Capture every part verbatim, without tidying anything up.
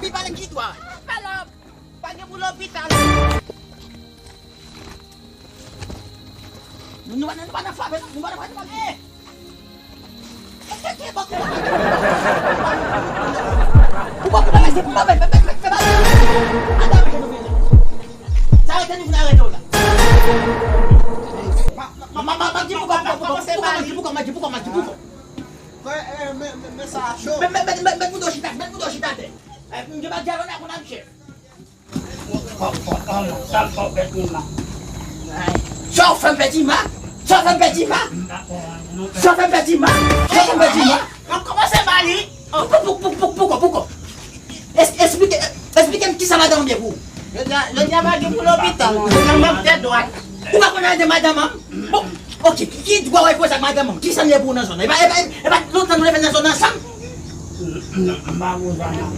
Li pale ki dwa? Pa gen pou lopital. Nou, nou pa nan, nou pa nan frape, non. Nou pa nan frape, non. Eh! Ou pa konn bagay, se pou mwen, mwen, mwen, mwen, mwen, mwen. Adan, mwen, mwen, mwen. Sa rete nou vin arete w la. Ma, ma, ma, ma, di pou kòm, pou kòm, pou kòm, di pou kòm, di pou kòm, di pou kòm. Frè, eh, men, men, men sa cho. Mèt, mèt, mèt, mèt, mèt moudo chita, mèt moudo chita atè. Eh, m gen pa dyalò la konn ap chèf. Sa w fè m pèdi ma? Sa w fè m pèdi ma? Sa w fè m pèdi ma? Sa w fè m pèdi ma? M ap kòmanse ba li. Pou, pou, pou, pou, pou, pou, pou. Es-, esplike, esplike m kisa madanm ou ye pou ou. Jodi a, jodi a pa gen pou lopital. Jodi a m ap tèt dwat. Ou pa konn anyen de madanm an? Bon, ok, ki, ki dwa w poze ak madanm an? Kisa m ye pou ou nan zòn nan? E pa, e pa, e pa lontan nou leve nan zòn nan ansanm? M pa koze ak madanm.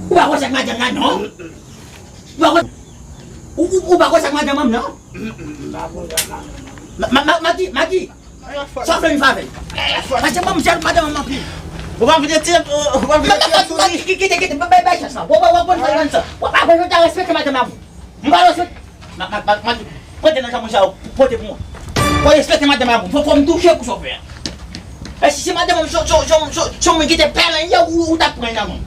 Ou pa koze ak madanm nan, non? Ou pa koze, ou, ou, ou pa koze ak madanm an, non? M pa koze ak madanm. Ma, ma, ma, Maki, Maki. Sa w fè m favè. Paske mwen, m jèl madanm mwen anpil. Ou pa vle ti, ou pa vle ti sou li. Kite, kite, kite, bay, bay chans la. W ap, w ap konn fè sa. W ap aprann ou ta respekte madanm mwen. M pa respekte. Ma, ma, ma, ma, pote nan janm sa, pote pou mwen. Fò w respekte madanm mwen. Fò, fò m touche pou sa w fè a. E si se madanm mwen, se, se, se, se, se mwen ki te pèlen yè, ou, ou t ap pran nan men.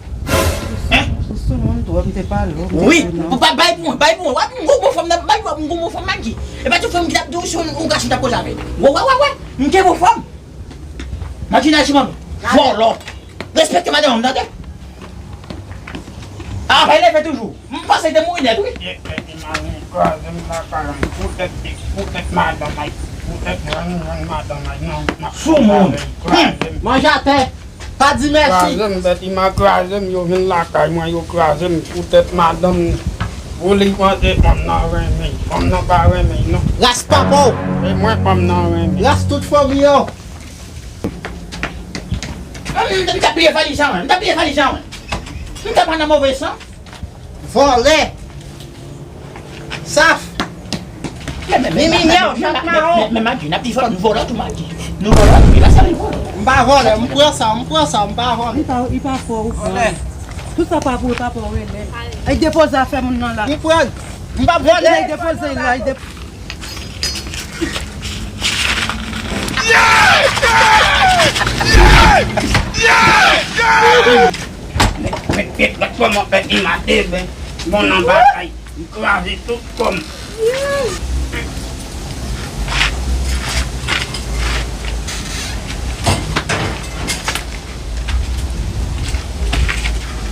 Hein? Ou sou moun twòp, m te pale w, m te Wi, pale w. Bay pou mwen, bay pou mwen. W ap m gon bon fanm nan, bay pou mwen, m gon bon fanm Maki. E pa tout fanm ki t ap di w se yon gason t ap koze avè l. Wè, wè, wè, wè. M gen bon fanm. Maki nan siman. Vòlò. Respekte madanm, tande. A, pa leve toujou. M panse te mouri nèt, wi. Ye, ye, ye, mari, kraze m lakay, poutèt, poutèt madanm ay, poutèt jwenn, jwenn madanm ay, nan, nan, Sou moun. Kraze m. Manje atè. Pa di mèsi. Kraze m, bèt, iman kraze m, yo vin lakay mwen, yo kraze m, poutèt madanm, ou li panse fanm nan renmen, fanm nan pa renmen, non. Ras papa w. E mwen fanm nan renmen. Ras tout fanmi yo. Mwen menm, m t ap bliye valiz an, mwen. M t ap bliye valiz an, mwen. M t ap pran nan move san. Vòlè. Saf. Men, men, men, Mimi men, men, chak men, mawon. Men, men, Maki, n ap di vòlè, nou vòlè tou, Maki. Nou vòlè tou, li pa sèvi vòlè. M pa vòlè, m pran sa, m pran sa, m pa vòlè. Li pa, li pa fò, ou pran. Tout sa pa pou, pa pou renmen. Ay depoze afè moun nan la. M pran. M pa vòlè. Ay depoze la, ay depoze. Mèt, mèt, mèt, lòt kòman fè di mate, ben, bon nan batay, m kraze tout kòm.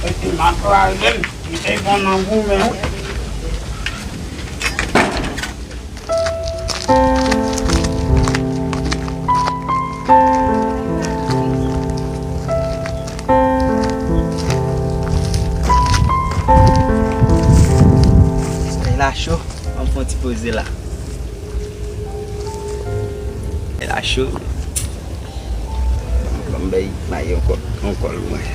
Epi m a kraze m, m te bon nan goumen, wi. Lè la cho, ann fè yon ti poze la. Lè la cho. Ban m bay mayi yon kòl, yon kòl mwen.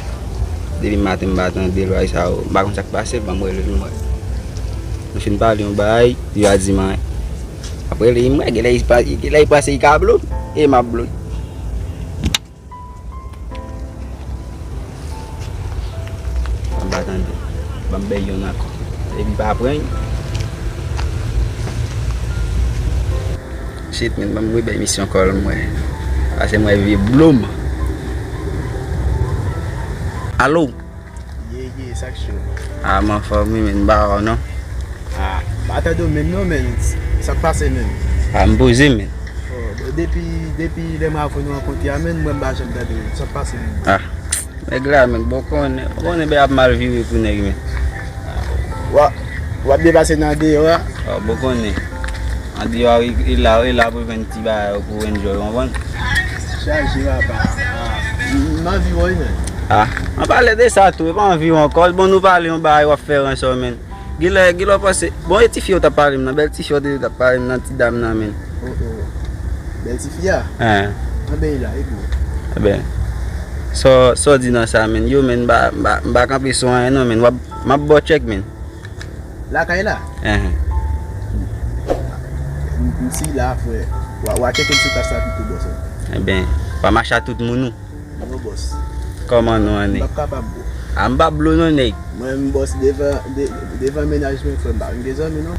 Depi maten m pa tande lwa sa yo. M pa konn sa k pase, ban m rele l mwen. Nou fin pale yon bagay, li pa di m anyen. Apre li, mwen, genlè li pa, genlè li panse li ka blo m, e m ap blo l. Ban m pa tande. Ban m bay youn ankò. Epi pa pran. Shit, men, ban m rebay misyon kòl mwen. Pase mwen vye blom. Alo? Ye, ye, sa k cho? A, m anfòm wi, men, m pa wè w non. A, m pa tande w menm non, men, sa k pase menm? A, m poze, men. Oh, depi, depi lè m avè w rankontre a, men, mwen m pa janm tande w. Sa k pase menm? A. Nèg la, men, bon konnen, bon konnen bagay ap mal vire pou nèg, men. W ap, w ap depase nan deyò a? Ò, bon konnen. An deyò a, e la, e la pou jwenn ti bagay pou enjoy, w konprann? Chaje papa. A, m anvi wè w, men. A, an pale de sa tou, e pa anvi w ankò. Bon, nou pale yon bagay, w ap fè ransè w, men. Genlè, genlè w panse, bon, e tifi yo t ap pale m nan, bèl tifi yo te t ap pale m nan, ti dam nan, men. Oh, oh. Bèl tifi a? Hen. Anben, e la, e pou. Enben, sa w, sa w di nan sa, men? Yo, men, m pa, m pa, m pa kanpe sou anyen, non, men. W ap, m ap ba w tchèk, men. Lakay la? Enhen. M, m si la, frè. W a, w a tcheke m sou tas la pito, bòs. Enben, w a mache a tout moun ou? Non, bòs. Kòman non an ye? M p ap kapab, bro. A, m pa blo non, nèg. Mwen, m bòs devan, de-, devan mennaj mwen, frè m, pa gen zanmi non.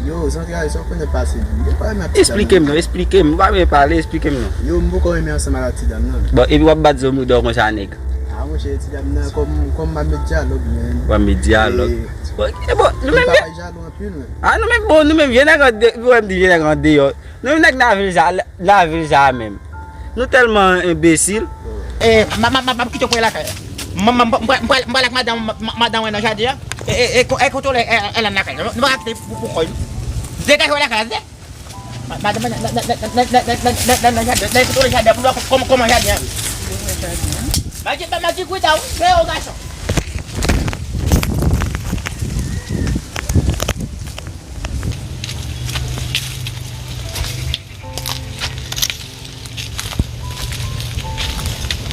Yo, zantray, sa w konnen pase di. Yo pa renmen ak ti dam. Esplike m non, esplike m. Ou pa byen pale, esplike m non. Yo, m poko renmen ansanm ak ti dam nan. Bon, epi w ap bat zo mouda w konsa, nèg. A, monchè, ti dam nan, kòm, kòm m ap met dyalòg, men. W ap met dyalòg. E, bon, e bon, nou menm, papa jalou anpil, men. A, nou menm, bon, nou menm, vye nèg an de-, ou wè m di vye nèg an deyò. Nou menm nèg lavil sa, lavil sa a menm. Nou tèlman enbesil. E, m ap, m ap, m ap, m ap kite w pou lakay la. M, m, m, m pral, m pral ak madanm, ma-, ma-, madanm mwen nan jaden an. E, e, e, ko-, e kontwole, e, e, Elan lakay la. Nou pa ka kite pou, pou kò nou. Degaje w lakay la, tande. Ma-, madanm mwen nan, nan, nan jaden, nan kontwole jaden an, pou nou wè kòman, kòman jaden an ye. Mati, mati, kouta, wi, fè yon gason.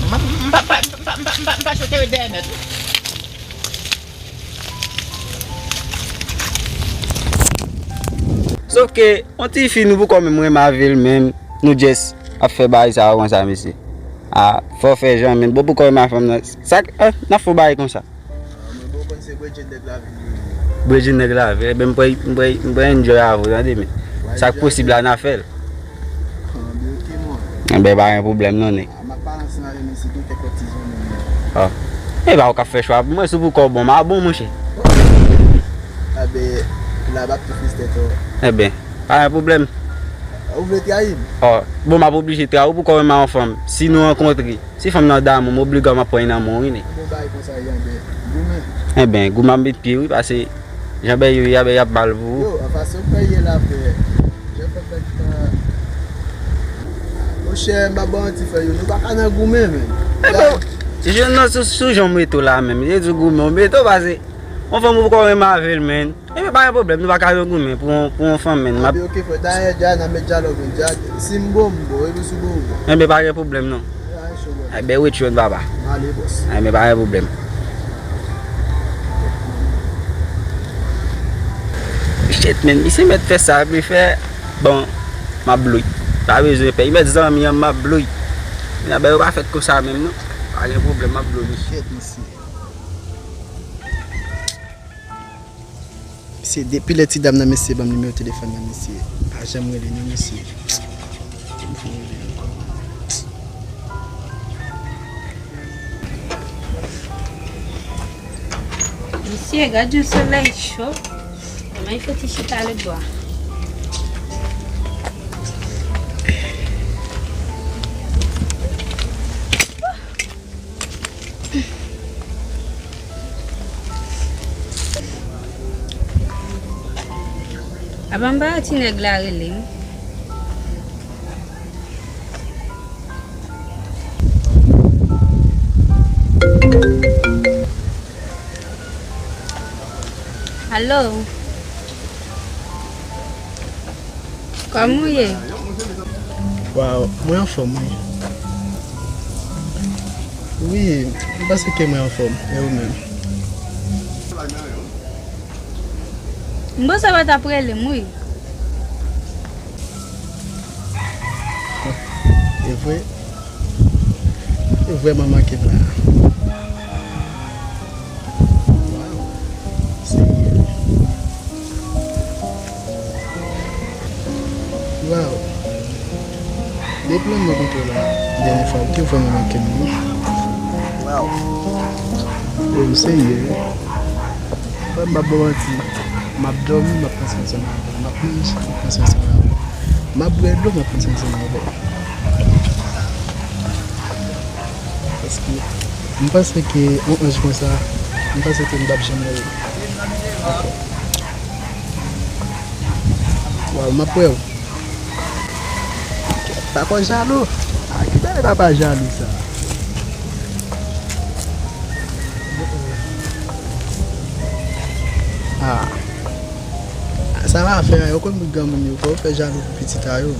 M, m, m pa, pa, m pa, m pa, m pa, m pa sot ret dèyè nèt, wi. Sof ke, yon ti fi nou poko menm renmen avè l menm, nou just ap fè bagay sa yo konsa, mesye. A, fò fè jan, men, bon, poko renmen fanm nan. Sa k, eh, n ap fè yon bagay konsa. Ah, mwen bon konn se Bredjin nèg lavil yo ye. Bredjin nèg lavil. Ebyen, m kwè, m kwè, m kwè enjoy avè w, tande, men. Sa k posib la, n a fè l. Ah, men ok, mwen. Ebyen, pa gen pwoblèm, non, nèg. Ah, m ap pale ansanm avè misye, gen kèk lòt ti zanmi m. Ah. E pa ou k ap fè chwa pou mwen, si w poko bon, m a bon, monchè. Ebyen, la, m ap tou fis tèt ou. Ebyen, pa gen pwoblèm. Ou vle trayi m? Ah, bon, m ap oblije trayi w, ou poko renmen yon fanm. Si nou rankontre, si fanm nan damou m, obliga m ap pran nan men w, wi, nèg. Bon, bagay konsa, Janbè. Goumen. Enben, goumen ap met pye, wi, paske Janbè yo ye, Janbè y ap mal pou ou. Yo, an fason fè ye la, frè. Jan fè fè ki pa. Monchè, m pa ba w manti, frè, yo, nou pa ka nan goumen, men. Enben, jèn nan sou, sou jan m rete w la menm, je di w goumen, w mete w paske yon fanm ou poko renmen avè l, men. Ebyen, pa gen pwoblèm, nou pa ka nan goumen pou yon, pou yon fanm, men. Ebyen, ok, frè, dayè, dja, n a met dyalòg, men, dja, si m bon, m bon, epi si w bon, ou bon. Ebyen, pa gen pwoblèm, non. Ebyen, rete jwenn papa. M ale, bòs. Ebyen, pa gen pwoblèm. Shit, men, misye mèt fè sa, epi fè, bon, m ap blow. Pa bezwen pè, li mèt zanmi an, m ap blow. Men, ebyen, yo pa fèt konsa menm, non. Pa gen pwoblèm, m ap blow, misye. Shit, misye. Mesye, depi lè ti dam nan, mesye, ban m nimewo telefòn nan, mesye. Pa janm rele non, mesye. Fò m rele ankò. Mesye, gad yon solèy cho. Kòman li fouti chita lòtbò a? Apa m pa wè ti nèg la rele m? Alo? Kòman w ye? Waw, mwen anfòm, wi. Wi, m panse ke mwen anfòm. E ou menm? M panse w pa t ap rele m, wi. E vre? Ou vrèman manke m la. Waw. Seyè. Waw. Depi lè m rankontre w la, dènye fwa, ou te vrèman manke m, wi. Waw. O, m seyè. Frè m, m p ap ba w manti. M ap dòmi, m ap panse ansanm avè w. M ap manje, m ap panse ansanm avè w. M ap bwè dlo, m ap panse ansanm avè w. Paske m panse ke yon anj konsa, m panse ke m p ap janm wè l ankò. Waw, m ap wè w. Papa jalou. A, ki bagay papa jalou sa? A. Sa pa fè anyen, yo konn moun granmoun yo, fò yo fè jalou pou pitit a yo.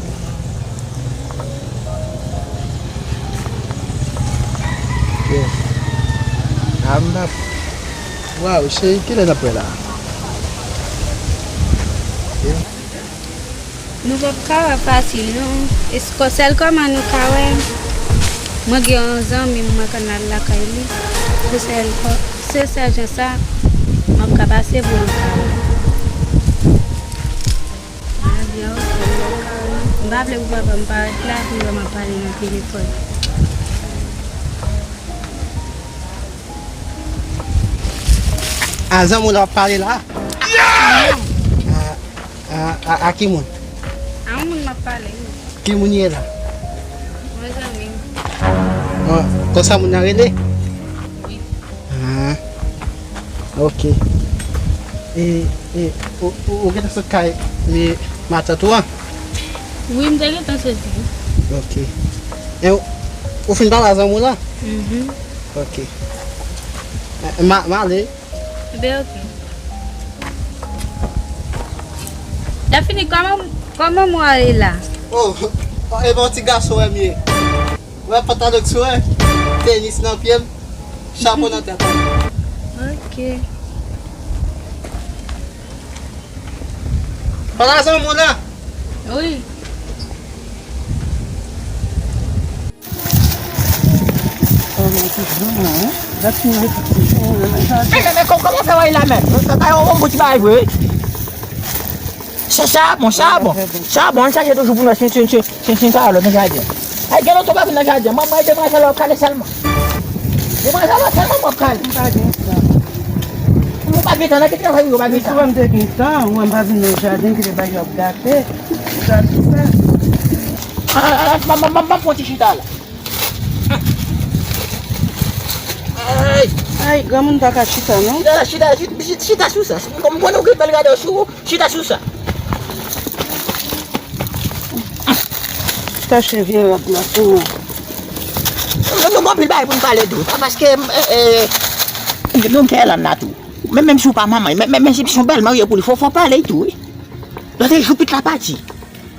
Yo. A, m ap, waw, cheri, kilè n ap wè la? Nou p ap ka wè fasil, non. Èske sèl kòman nou ka wè? Mwen gen yon zanmi m, mwen konn al lakay li. Se sèl kò-, Se sèl jan sa, m ap ka pase pou mwen. M pa vle pou papa m parèt la, pou l wè m ap pale nan telefòn. A, zanmi w la w ap pale la? A, a, a, a ki moun? A yon moun m ap pale, wi. Ki moun ye la? Yon zanmi m. Bon, konsa moun nan rele? Wi. Ah, ok. E, e, ou, ou, ou gentan sot kay, e, matant ou an? Wi, m te gentan soti. Ok. E ou, ou fin pale a zanmi w la? Mhm. Ok. E, ma, m ale. Be, ok. Dafini, kòman, kòman mwen ale la? Oh, e bon ti gason wè m ye. Wè pantalon k sou wè, tenis nan pye m, chapo nan tèt mwen. Ok. Pale a zanmi w la. Wi. Men, men, men, kò-, kòman fè wè la menm? Sa, sa, yon bon ti bagay vre. Sa, sa bon, sa bon. Sa bon, ann chache toujou pou nou, se, se, se, se, se, sa, lòt nan jaden. Ay, gen lòt bagay nan jaden. Manman, demwazèl w ap kale sèlman. Demwazèl w sèlman w ap kale. M pa gen tan. Ou pa gen tan, nan ki travay ou pa gen tan? Souvan m te gen tan, mwen m pa vin nan jaden, kite bagay yo ap gate. M gate sa. Ah, ah, ah, m, m, m, m, m ap fè yon ti chita la. Ay! Ay, granmoun pa ka chita, non? Chita, chita, chita, chita, chita sou sa. M, m konnen w gen bèl gade sou ou, chita sou sa. Tache vye rad la pou mwen. Nou, nou gen anpil bagay pou n pale tou. Paske, eh, eh, nou gen lan la tou. Men, menm si w pa manman, men, men, men si se yon bèlmè ou ye pou li, fò, fò pale tou, wi. Lòt jou, pitit la pati.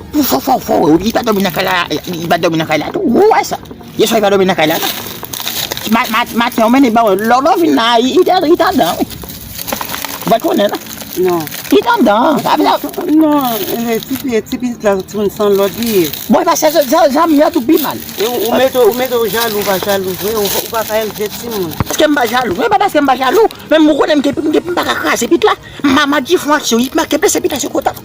Pou fò, fò, fò, li pa dòmi nan kay la, li pa dòmi nan kay la tou. Ou wè sa? Yèswa, li pa dòmi nan kay la, non. Ma-, ma-, maten, ou mennen ba w, lè, lè w vin la, li, li te, li te andan, wi. Ou pa t konnen, non? Non. Li te andan, sa vle di. Non, e, ti, e, ti pitit la, timoun san lòd li ye. Bon, e pa se, se, se, zanmi an tou pi mal. E ou, ou mete, ou mete w jalou, ou pa jalou vre, ou, ou pa ka elve timoun. Paske m pa jalou, men pa paske m pa jalou, men m konnen m te, m te, m pa ka kraze pitit la. M a, m a di fon aksyon, li manke blese pitit la sou kote.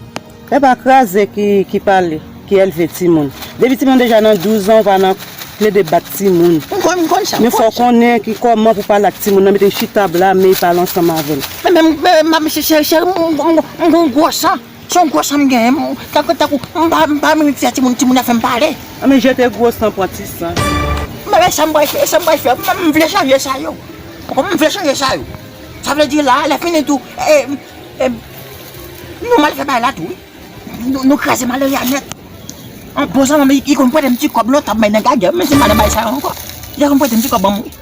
E pa kraze ki, ki pale, ki elve timoun. Depi timoun deja nan douz an, ou pa nan plede bat timoun. M konn, m konn sa, m konn sa. Men fò w konnen ki kòman pou pale ak timoun nan, mete l chita la, men pale ansanm avè l. Men, men, men, men, cheri, cheri, m, m, m, m gon gwo san. Se yon gwo san m genyen, m, tankou, tankou, m pa, m pa merite sa timoun, timoun ap fè m pale. A, men jete gwo san, pran ti san. Men, men sa m pral fè, sa m pral fè, m, m vle chanje sa yo. Ou konprann, m vle chanje sa yo. Sa vle di la, lè fini tou, e, e, nou mal fè bagay la tou, wi. Nou, nou kraze malere a nèt. An bon zanmi, li, li konn prete m ti kòb lontan, m bay nan gagè, men se m pa nan bay sa yo ankò. Li konn prete m ti kòb ban m, wi.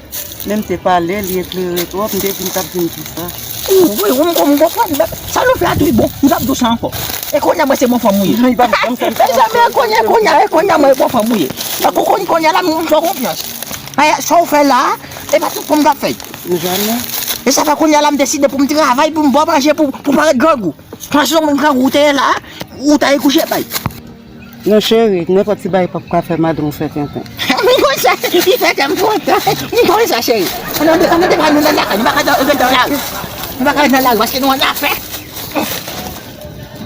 Men m te pale, li eklere twòp, m te di m t ap di m kisa. Wi, wi, m, m konprann, men sa nou fè a tou, bon, m p ap di w sa ankò. E kounye a, mwen se bon fanm ou ye. Mezanmi, kounye a, kounye a, e kounye a, mwen bon fanm ou ye. Paske kounye, kounye a la, m fè w konfyans. Sa w fè la, e pa tout fanm k ap fè l. Jamè. E sa fè kounye a la, m deside pou m travay, pou m ba w manje, pou, pou parèt grangou. Paske yon moun grangou ou te ye la, ou ta ye kouche bay. Non, cheri, nenpòt ti bagay p ap ka fè madanm ou fè tenten. M konn sa, li fè kè m kontan. M konn sa, cheri. Ann, ann, ann, ann, nou nan lakay, nou pa ka nan, nan lari. Nou pa ka nan lari, paske nou annafè.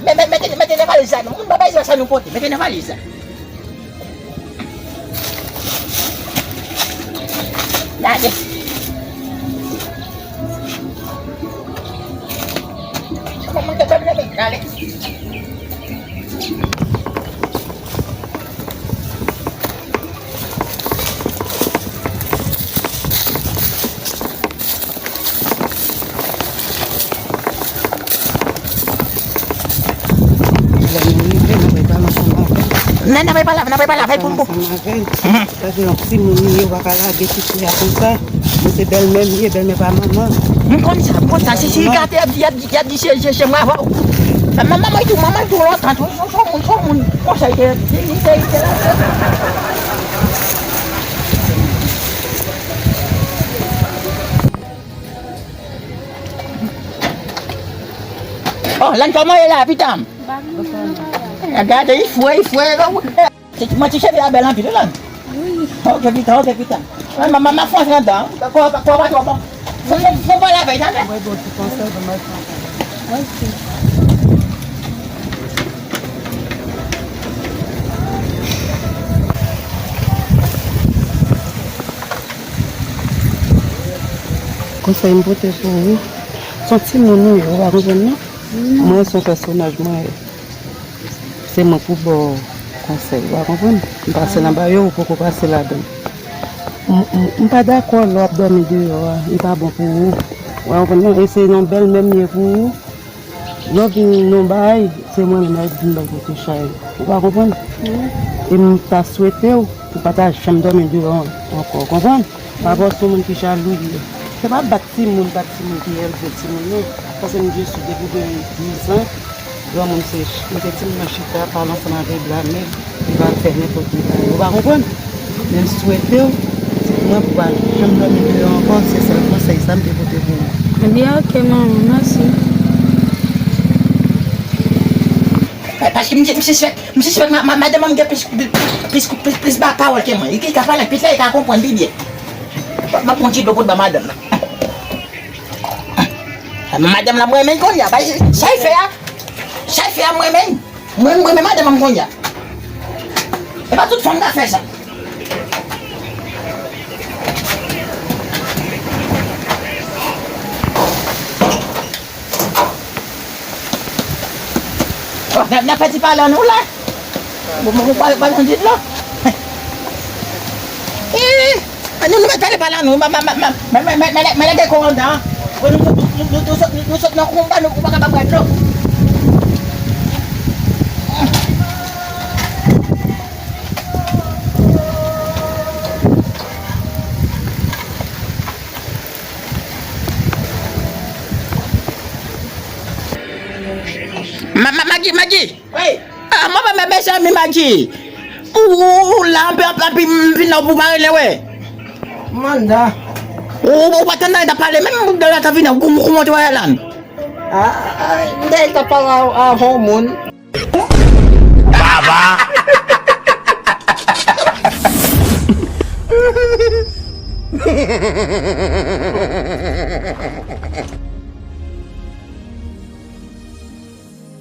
Mete, mete, mete nan valiz la, non. Moun pa bezwen sa nou pote. Mete nan valiz la. Gade. Gade. Lè nou rive, n ap pale ansanm avè l. N ap pale, n ap pale avè l pou, pou. Ansanm avè l. Mhm. Paske yon timoun li ye, ou pa ka lage ti fi a konsa. Men se bèlmè m ye, bèlmè pa manman. M konn sa, m konn sa. Si, si li gate, y ap di, y ap di, y ap di se, se, se mwen avè w. Manman, manman tou, manman tou lontan tou. Son, son moun, son moun. Konsa, li te, li, li te, li te la. Oh, Lani, kòman ye la, pitit m? Gade, li fre, li fre. Mwen ti cheve a bèl anpil, wi, Lani. Wi. Ok, pitit m, ok, pitit m. Mwen, mwen, mwen fè antre anndan. Kò, kò pa twò bon. Fò, fò, fò pale avè l, tande. Mwen gen yon ti konsèy pou mwen fè. Konsèy m pote pou ou, se yon timoun ou ye, ou pa konprann non? Mwen se yon pèsonaj mwen ye. Se mwen pou ba w konsèy, ou pa konprann? M pase nan ba yo, ou poko pase ladan l. M, m, m pa dakò lè w ap dòmi deyò a, li pa bon pou ou. Ou pa konprann non? E se yon bèl menm ye pou ou. Lè w vin nan yon bagay, se mwen menm ap vin bay kote chay. Ou pa konprann? E m ta swete w, ou pa ta janm dòmi deyò ankò, ou konprann? Pa rapò se yon moun ki jalou li ye. Se pa bat timoun, bat timoun ki elve timoun non. Paske m di sou depi gen diz an, granmoun se mete timoun nan chita, pale ansanm avè l, blame l, li va fè nenpòt bagay. Ou pa konprann? Men m swete w, se mwen pou pa janm dòmi deyò ankò, se sèl konsèy sa m te pote pou ou. Ebyen, oke, manman, mèsi. Paske m, m sispèk, m sispèk ma, ma, madanm an gen plis, plis, plis, plis, plis ba pawòl ke mwen. Li ka pale anpil, li ka konprann pi byen. M ap pran ti dlo pou ba madanm nan. Madanm nan mwen renmen kounye a. Sa l fè a? Sa l fè a mwen renmen. Mwen, mwen renmen madanm an kounye a. E pa tout fanm ka fè sa. N ap, n ap fè ti pale an nou la. Bon, bon, bon, pale, pale an di dlo. Eh, nou, nou mèt pale, pale an nou. Ma, ma, ma, ma, ma, ma, ma, ma, ma, lage kò anndan. Bon, nou, nou, nou, nou, nou sot, nou, nou sot nan konba, nou, nou pa kapab bwè dlo. Ma, ma, Magi, Magi! Wi. Ah, mwen pa mè mezanmi, Magi. Ou, ou, ou la, anpi, anpi, anpi, m vin la pou pa rele, wè. Manda. Ou, ou pa tann nan, ta pale, menm ou la ta vin, ou, ou, ou monte wè la. Ah, ah, m te ta pale a, a yon moun. Baba.